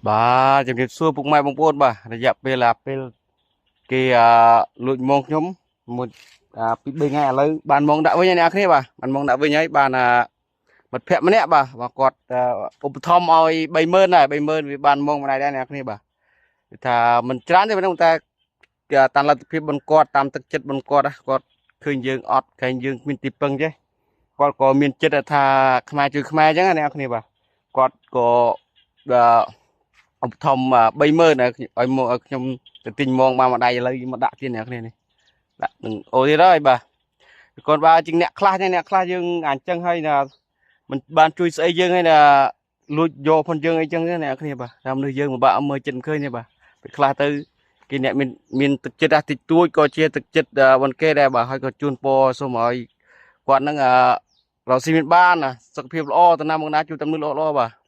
បាទជំរាបសួរពុកម៉ែបងប្អូនបាទរយៈពេលអាពេលគេអាលួចមងខ្ញុំមួយអាពី3ថ្ងៃឥឡូវបានមងដាក់វិញហើយអ្នកនរគ្នាបាទបានមងដាក់វិញហើយបានអាមិត្តភក្តិម្នាក់បាទបាទគាត់ឧបត្ថម្ភឲ្យ30000ដែរ30000វាបានមងម្នាក់ដែរអ្នកនរគ្នាបាទគឺថាមិនច្រើនទេប៉ុន្តែតាមលទ្ធភាពបន្គាត់តាមទឹកចិត្តបន្គាត់គាត់ឃើញយើងអត់ឃើញយើងគ្មានទីពឹងទេគាត់ក៏មានចិត្តថាខ្មែរជួយខ្មែរអញ្ចឹងណាអ្នកនរគ្នាបាទគាត់ក៏ឧបត្ថម្ភ30000ឲ្យមកឲ្យខ្ញុំទៅទិញមងបានមួយដៃឥឡូវមកដាក់ទៀតអ្នកគ្នានេះដាក់នឹងអូទៀតហើយបាទគាត់បាទជាងអ្នកខ្លះអ្នកខ្លះយើងអញ្ចឹងហើយណាមិនបានជួយស្អីយើងហើយណាលួចយកផងយើងអីចឹងអ្នកគ្នាបាទតាមមនុស្សយើងពិបាកមើលចិត្តមិនឃើញទេបាទពេលខ្លះទៅគេអ្នកមានមានទឹកចិត្តអាតិចតួចក៏ជាទឹកចិត្តបន្គេដែរបាទហើយក៏ជូនពរសូមឲ្យគាត់នឹងរកស៊ីមានបានសុខភាពល្អទៅណាមកណាជួបតែមនុស្សល្អៗបាទ។